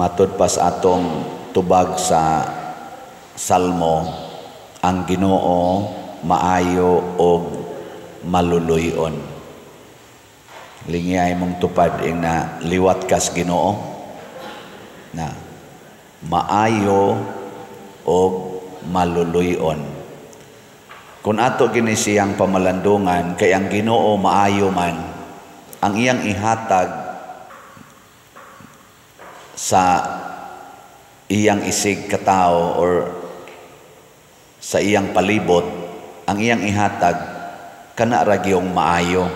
Matud pa sa atong tubag sa Salmo, ang Ginoo maayo og maluluy-on. Lingiyay mong tupad ing na liwat kas Ginoo na maayo og maluluy-on. Kung ato gini siyang pamalandungan kay ang Ginoo maayo man, ang iyang ihatag sa iyang isig katao or sa iyang palibot, ang iyang ihatag kana ra gyung maayo.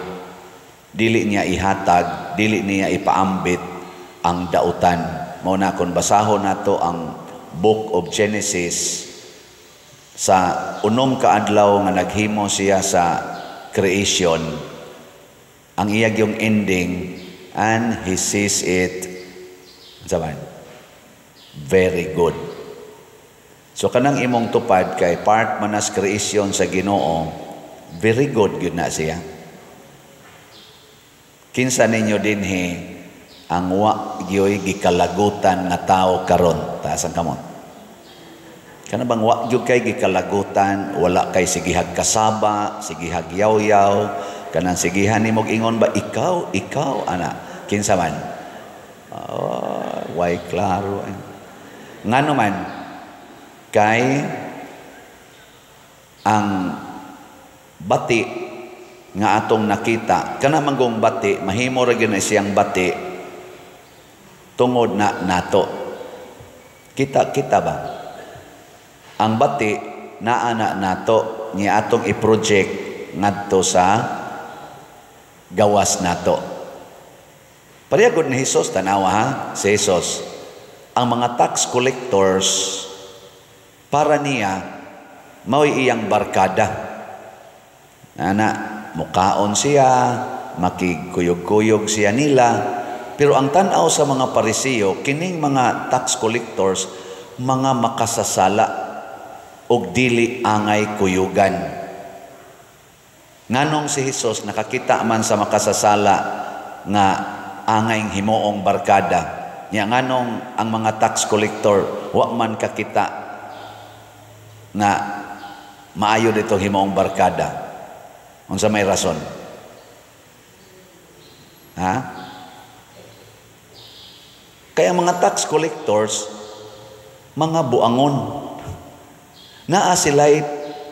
Dili niya ihatag, dili niya ipaambit ang dautan. Mao na kung basahon nato ang Book of Genesis, sa unom ka adlaw nga naghimo siya sa creation, ang iya gyung ending, "And he sees it," unsa man? "Very good." So kanang imong tupad kay part man as creation sa Ginoo, very good gyud na siya. Kinsa ninyo dinhi ang wa gyoy gikalagutan nga tao karon? Taas ang kamot. Kana bang wa gyud kay gikalagutan, wala kay sigihag kasaba, sigihag yaw-yaw, kanang sigihan nimo ingon ba, "Ikaw, ikaw," ana? Kinsa man? Oh, way klaro. Ngano man? Kay ang bati nga atong nakita, kana manggong bati, mahimo ra gyud na siyang bati tungod na nato. Kita kita ba? Ang bati naa na nato niya, atong i-project ngadto sa gawas nato. Pareha gud ni Jesus, tanawa ha, si Jesus. Ang mga tax collectors, para niya mao'y iyang barkada. Ana, mukaon siya, makigkuyog-kuyog siya nila. Pero ang tan-aw sa mga Parisiyo, kining mga tax collectors, mga makasasala ug dili angay kuyugan. Nganong si Jesus nakakita man sa makasasala nga angay himuong barkada? Nya nganong ang mga tax collector wa man kakita nga maayo dito himuong barkada? Unsa may rason? Ha? Kaya mga tax collectors, mga buangon. Naa sila'y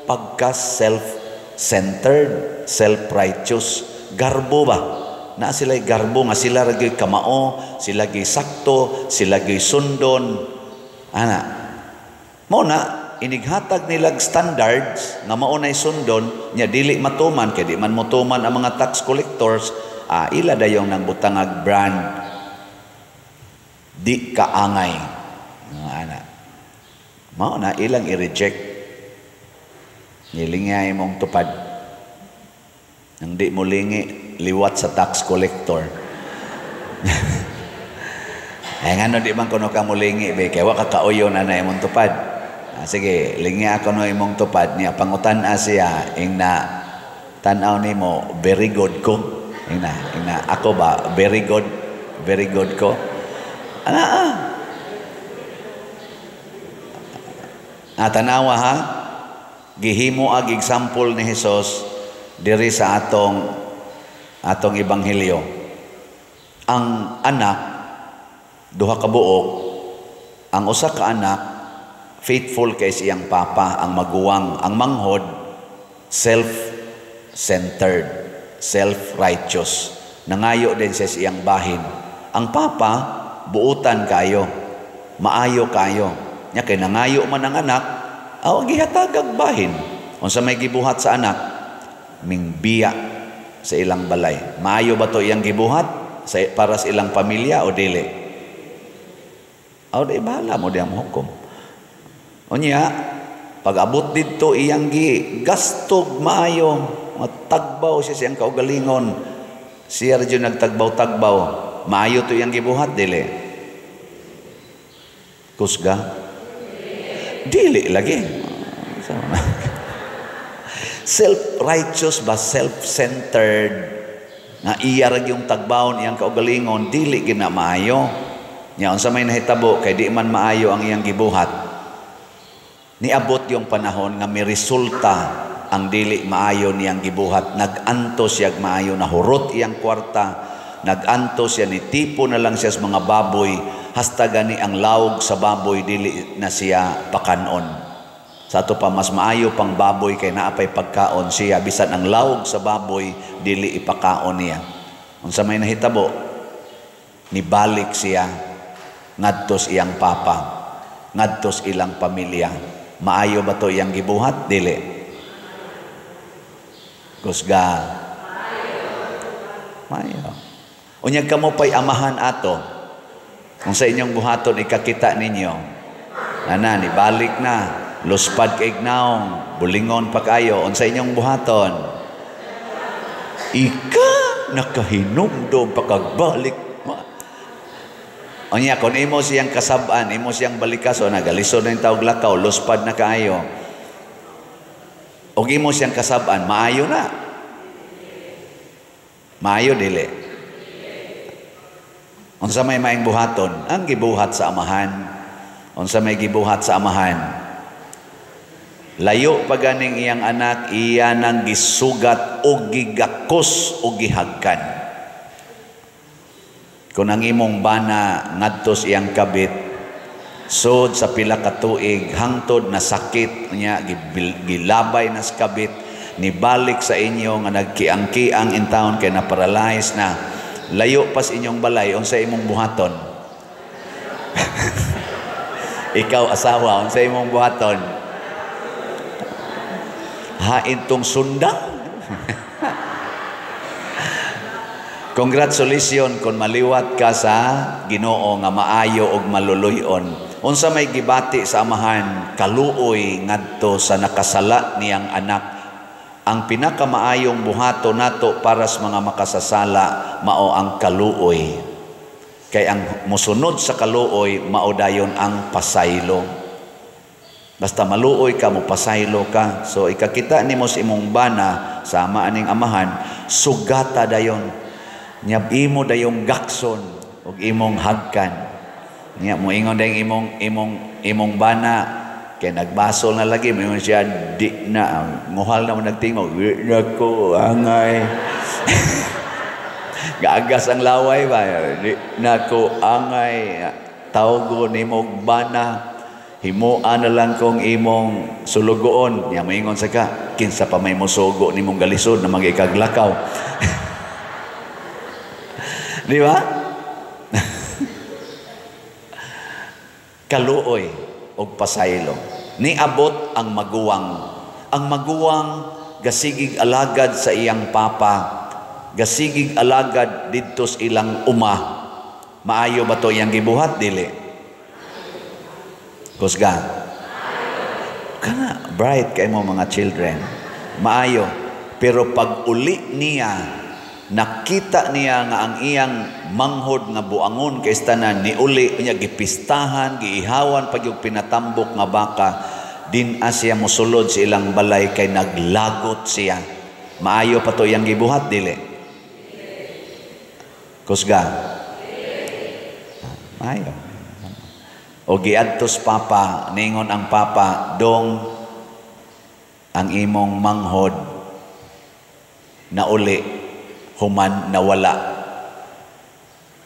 pagka self-centered, self-righteous. Garbo ba? Naa sila'y garbo nga sila ra gyud kamao, sila gyud sakto, sila gyud sundon. Ana. Mao na inighatag nilag standards nga mao nay sundon nya dili matuman kay di man motuman ang mga tax collectors, ila dayong nang butangag brand, "Di kaangay." Ana. Mao na ilang i-reject. Nilingay mong tupad. Nang di mo lingi, liwat sa tax collector. Eh, ngano di man kuno ka molingi be, kay wa ka kauyon na imong tupad. Ah, sige, lingi ako no imong tupad niya, pangutan-a siya ing na tan-aw nimo, "Very good ko." Ing na ako ba, "Very good, very good ko." Ana ah. Ah, tanawa ha. Gihimo ag example ni Hesus diri sa atong atong ebanghelyo. Ang anak, duha ka buok, ang usa ka anak faithful kay siyang papa, ang maguwang, ang manghod self-centered, self-righteous. Nangayo din siya sa iyang bahin. Ang papa buutan kayo, maayo kayo. Nya kay nangayo man ang anak, aw gihatagag bahin. Unsa may gibuhat sa anak? Mingbiya sa ilang balay. Maayo ba to iyang gibuhat sa, para sa ilang pamilya o dili? Aw di bahala mo diyang hukom. Unya, pag abot didto iyang gi gastog maayo, tagbaw siya siyang kaugalingon. Siya ra jud nagtagbaw-tagbaw. Maayo to iyang gibuhat, dili? Kusga? Dili lagi. Self-righteous ba, self-centered, nga iya ra yung tagbawon iyang kaugalingon, dili gina maayo. Nya unsa may nahitabo kay di man maayo ang iyang gibuhat? Niabot yung panahon nga may resulta ang dili maayo niyang gibuhat. Nag-antos siya maayo, nahurot iyang kwarta, nag-antos siya, ni tipo na lang siya sa mga baboy, hasta gani ang lawog sa baboy dili na siya pakanon. Sa ato pa mas maayo pang baboy kay naa pay pagkaon siya, bisan ang lawog sa baboy dili ipakaon niya. Unsa may nahitabo? Nibalik siya ngadtos iyang papa, ngadtos ilang pamilya. Maayo ba to iyang gibuhat? Dili. Kusga. Maayo. Unyag kamo pa'y amahan ato. Kung sa inyong buhaton ikakita ninyo, nana, nibalik na, luspad kay naong, bulingon pa kayo, unsa inyong buhaton? Ika nakahinumdom pakagbalik. Unya, kung imo siyang kasab-an, imo siyang balikaso, nagalisod na yung tawag lakaw, luspad na kaayo. Og imo siyang kasab-an, maayo na. Maayo, dili. Unsa may maing buhaton? Ang gibuhat sa amahan. Unsa may gibuhat sa amahan? Layo pa ganing iyang anak, iya nang gisugat o gigakos o gihagkan. Kung ang imong bana ngadtos iyang kabit, sod sa pila ka tuig hangtod na sakit niya, gilabay na sa kabit, nibalik sa inyo nga nagkiang-kiang in town kay na-paralyze na, layo pas inyong balay, unsa imong buhaton? Ikaw asawa, unsa imong buhaton? Hain tong sundang. Congratulations kung maliwat ka sa Ginoo nga maayo og maluluy-on. Unsa may gibati sa amahan? Kaluoy ngadto sa nakasala niyang anak. Ang pinakamaayong buhato nato para sa mga makasasala mao ang kaluoy. Kay ang mosunod sa kaluoy mao dayon ang pasaylo. Basta maluoy ka, mopasaylo ka. So ikakita nimo sa imong bana sama aning amahan, sugata dayon. Nyab imo dayong gakson ug imong hagkan. Nya moingon dayong imong bana kay nagbasol na lagi, moingon siya di na nguhal na mo nagtingog, di na ko angay. Gaagas ang laway ba, di na ko angay, tawgo nimo bana, himoa na lang kong imong sulugoon. Nya moingon sa ka, kinsa pa may mosugo nimong galisod na magikaglakaw. Di ba? Kaluoy og pasaylo. Niabot ang maguwang. Ang maguwang gasigig alagad sa iyang papa, gasigig alagad didto sa ilang uma. Maayo ba to iyang gibuhat? Dili. Kusga. Kana bright kay mo mga children. Maayo. Pero pag uli niya, nakita niya nga ang iyang manghod nga buangon kay tanan niuli niya, gipistahan, giihawan pag yung pinatambok nga baka, din siya mosulod sa ilang balay kay naglagot siya. Maayo pa to iyang gibuhat? Dili. Kusga. Maayo. O giadtos papa, ningon ang papa, dong ang imong manghod nauli human nawala,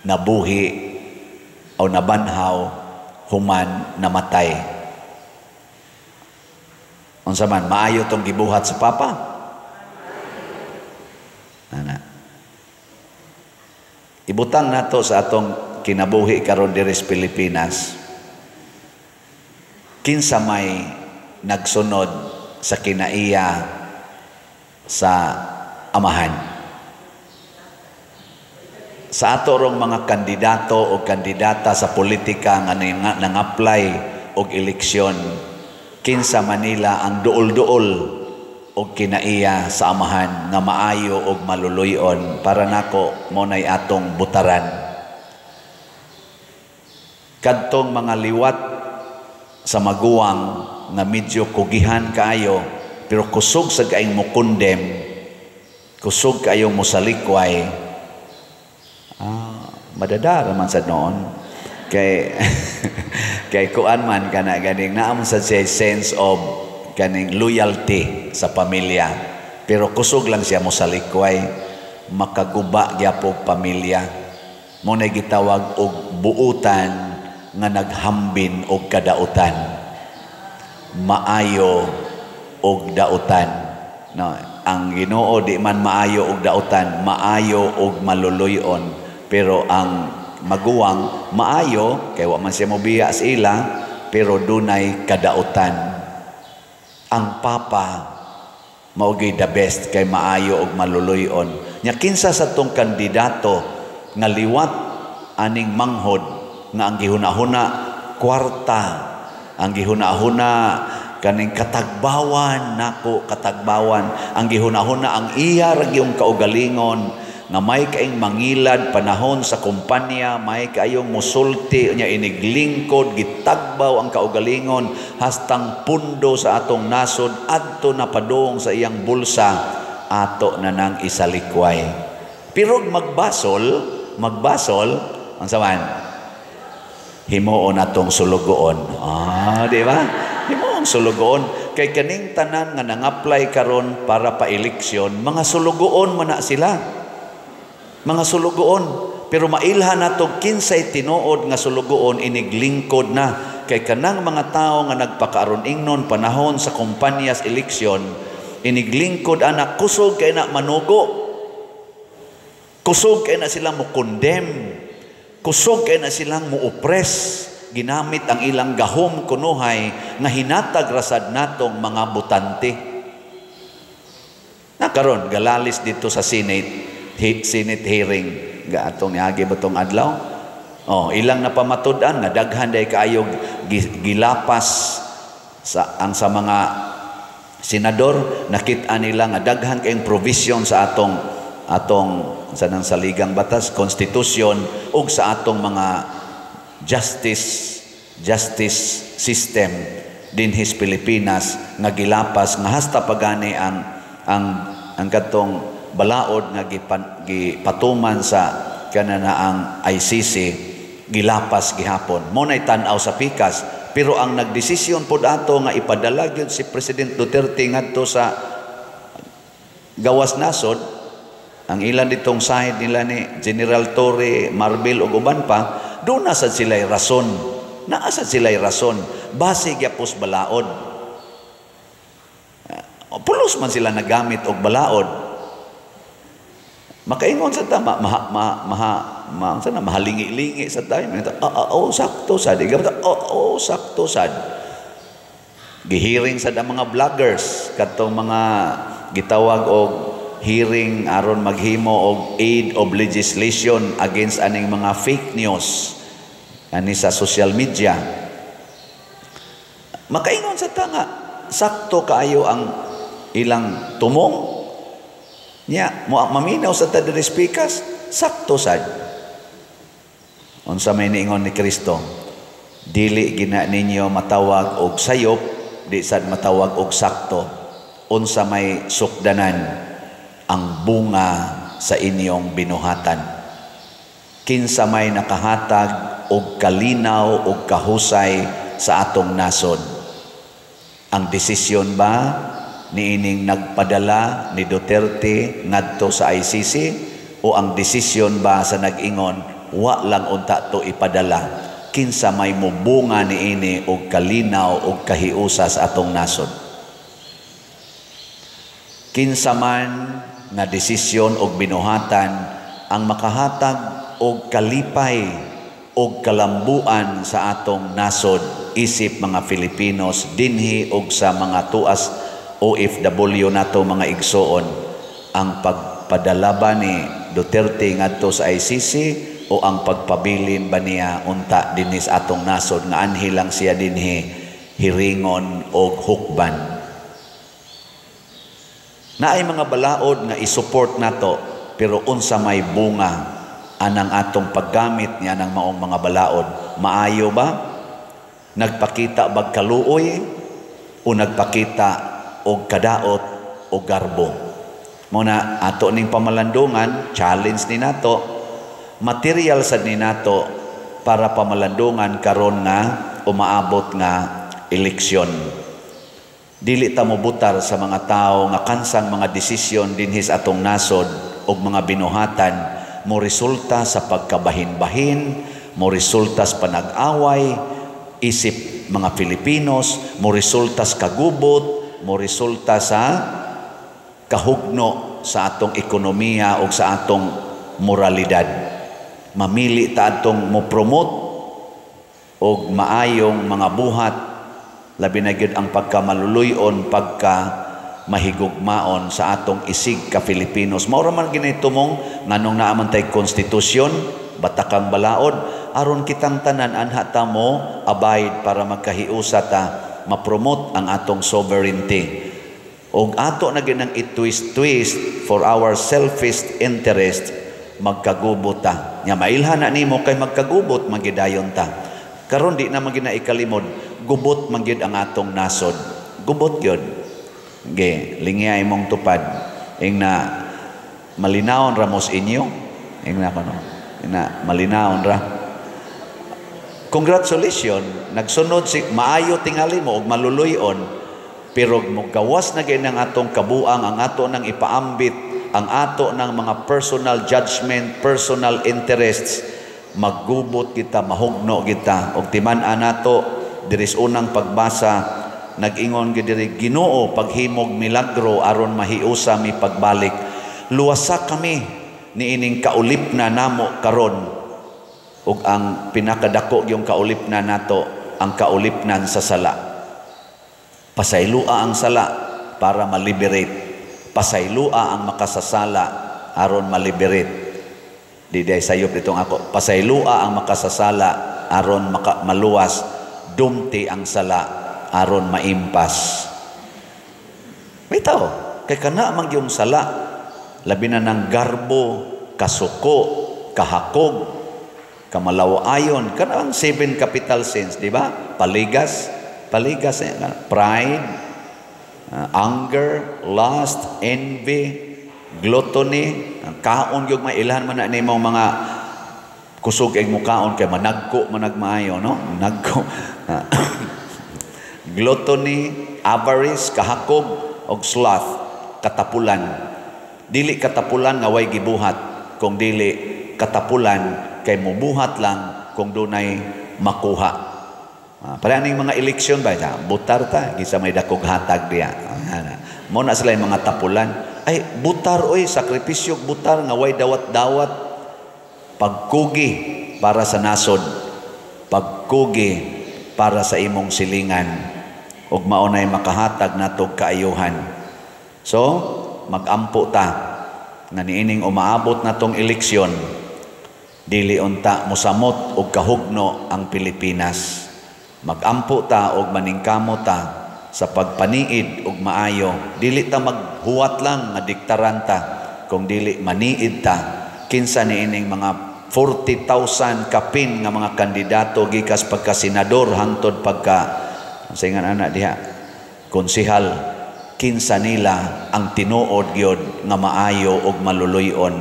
nabuhi o nabanhaw human namatay. Unsa man maayo tong gibuhat sa papa? Ana. Ibutang nato sa atong kinabuhi karon diri sa Pilipinas. Kinsa may nagsunod sa kinaiya sa amahan? Sa ato rong mga kandidato o kandidata sa politika nga nang-apply og eleksyon, kinsa Manila ang duol-duol og kinaiya sa amahan nga maayo og maluluy-on? Para nako mo nay atong butaran. Kadtong mga liwat sa maguwang nga medyo kugihan kaayo pero kusog sa kaayong mukondem, kusog kaayong mosalikway, madadara man sa noon. Kay kay kuan man kana ganing naa man sad siya sense of kaning loyalty sa pamilya. Pero kusog lang siya mosalikway, makaguba gyapon pamilya. Mao na gitawag og buutan nga naghambin og kadautan. Maayo og dautan. No, ang Ginoo di man maayo og dautan, maayo og maluluy-on. Pero ang maguwang maayo kay wa man siya mobiya sa ila, pero dunay kadautan. Ang papa mao gyud the best kay maayo og maluluy-on. Nya kinsa sa tong kandidato nga liwat aning manghod nga ang gihuna-huna kwarta, ang gihuna-huna kaning katagbawan nako, katagbawan, ang gihuna-huna ang iya ra gyung kaugalingon nga may kaing mangilad panahon sa kumpanya, may kaayong musulti nya iniglingkod, gitagbaw ang kaugalingon hastang pundo sa atong nasod adto na padung sa iyang bulsa, ato na nang isalikway. Pero magbasol, magbasol ang saman, himuon atong sulugoon. Ah, di ba? Himuon sulugoon kay kaning tanan nga nang-apply karon para pa eleksyon, mga sulugoon man na sila. Mga sulugoon, pero mailhan nato kinsay tinuod nga sulugoon iniglingkod na kay kanang mga tawo nga nagpakaaron ingnon panahon sa kumpanyas eleksyon, iniglingkod ana, kusog kay na manugo, kusog kay na sila mo condemn, kusog kay na silang mo-oppress, ginamit ang ilang gahom kunuhay nga hinatag rasad natong mga botante. Na karon galalis dito sa Senate, Senate hearing ga atong niagi ba tong adlaw? Oh, ilang napamatud-an nga daghan day kaayo gilapas sa ang sa mga senador, nakit-an nila nga daghan kayong provision sa atong atong sa nang saligang batas, konstitusyon ug sa atong mga justice justice system dinhi sa Pilipinas nga gilapas nga hasta pagani ang katong balaod nga gipatuman sa kanana ang ICC gilapas gihapon. Mo nay tan-aw sa pikas, pero ang nagdesisyon pod ato nga ipadala gyud si President Duterte ngadto sa gawas nasod, ang ilan ditong side nila ni General Torre, Marbil ug uban pa, doon na sad sila'y rason. Naa sad sila'y rason. Base gyapos balaod. Pulos man sila nagamit og balaod. Makaingon sa ta, ma, ma, ma, ma, ma, sana, mahalingi-lingi sa tayo. Ah, ah, oh, sakto sad. Oh, oh, sakto sad. Gihearing sad ang mga vloggers katong mga gitawag og hearing aron maghimo og aid of legislation against aning mga fake news ani sa social media. Makaingon sa ta nga sakto kaayo ang ilang tumong. Nya, mo maminaw sa ta diri speakers, sakto sad. Unsa may niingon ni Kristo? Dili gina ninyo matawag og sayop, di sad matawag og sakto. Unsa may sukdanan ang bunga sa inyong binuhatan. Kinsa may nakahatag og kalinaw og kahusay sa atong nasod? Ang desisyon ba niining nagpadala ni Duterte ngadto sa ICC o ang desisyon ba sa nag-ingon wa lang unta to ipadala? Kinsa may mubunga niini og kalinaw og kahiusa sa atong nasod? Kinsa man nga desisyon og binuhatan ang makahatag og kalipay og kalambuan sa atong nasod isip mga Filipinos dinhi og sa mga tuas OFW nato mga igsoon, ang pagpadala ba ni Duterte ngadto sa ICC o ang pagpabilin ba niya unta dinhi sa atong nasod nga anhi lang siya dinhi hiringon og hukban? Naay mga balaod nga i-support nato, pero unsa may bunga anang atong paggamit niya ng maong mga balaod? Maayo ba? Nagpakita bag kaluoy o nagpakita og kadaot o garbo? Muna ato ning pamalandungan, challenge ni nato, material sad ni nato para pamalandungan karon nga umaabot nga eleksyon. Dili ta mobutar sa mga tao nga kansang mga desisyon dinhi sa atong nasod og mga binuhatan mo resulta sa pagkabahin-bahin, mo resulta sa panag-away isip mga Filipinos, mo resulta sa kagubot, mo resulta sa kahugno sa atong ekonomiya o sa atong moralidad. Mamili ta atong mo promote og maayong mga buhat, labi na gyud ang pagkamaluluyon, pagka mahigugmaon sa atong isig ka Filipinos. Mao ra man gini tumong nganong naa man tay konstitusyon, batakang balaod, aron kitang tanan anha ta mo abide para magkahiusa ta, ma-promote ang atong sovereignty. Og ato na ginang i-twist-twist for our selfish interest, magkagubot ta. Nya mailhan na nimo kay magkagubot magidayon ta. Karon di na man gina ikalimod, gubot man gyud ang atong nasod. Gubot gyud. Ge, lingya imong tupad. Ing na malinawon ra mos inyo. Ing na kono. Ing na malinawon ra. Congratulations, nagsunod si maayo tingali mo og maluluy-on, pero mogawas na gyud ang atong kabuang, ang ato nang ipaambit, ang ato ng mga personal judgment, personal interests, maggubot kita, mahugno kita. Og timan-an nato diri sa unang pagbasa, nag-ingon gyud diri, "Ginoo, paghimog milagro aron mahiusa mi pagbalik. Luwasa kami niining kaulipna namo karon." Ug ang pinakadako yung kaulipna nato, ang kaulipnan sa sala. Pasaylua ang sala para ma-liberate. Pasaylua ang makasasala aron ma-liberate. Di day sayop ditong ako. Pasaylua ang makasasala aron maluwas. Dumti ang sala aron maimpas. Bitaw, kay kana man yung sala, labi na ng garbo, kasuko, kahakog, kamalawayon, kana ang seven capital sins, di ba? Paligas, paligas, pride, anger, lust, envy, gluttony, kaon gyud mailhan man na nimo mga kusog ig mukaon kay managko managmaayo, no? Nagko. Gluttony, avarice, kahakog, og sloth, katapulan. Dili katapulan nga way gibuhat, kung dili katapulan kay mubuhat lang kung dunay makuha. Pareha ning mga eleksyon ba, butar ta, kinsa may dakog hatag diya. Mo na sila yung mga tapulan. Ay, butar oy, sakripisyo butar nga way dawat-dawat. Pagkugi para sa nasod, pagkugi para sa imong silingan, ug mao nay makahatag natog kaayuhan. So, magampo ta nga niining umaabot natong eleksyon, dili unta mosamot og kahugno ang Pilipinas. Magampo ta og maningkamo ta sa pagpaniid og maayo. Dili ta maghuwat lang nga diktaran ta, kung dili maniid ta kinsa niining mga 40,000 kapin nga mga kandidato gikas pagka senador hangtod pagka singan ana diha konsehal, kinsa nila ang tinuod gyud nga maayo og maluluy-on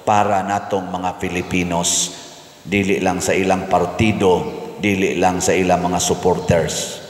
para natong mga Filipinos, dili lang sa ilang partido, dili lang sa ilang mga supporters.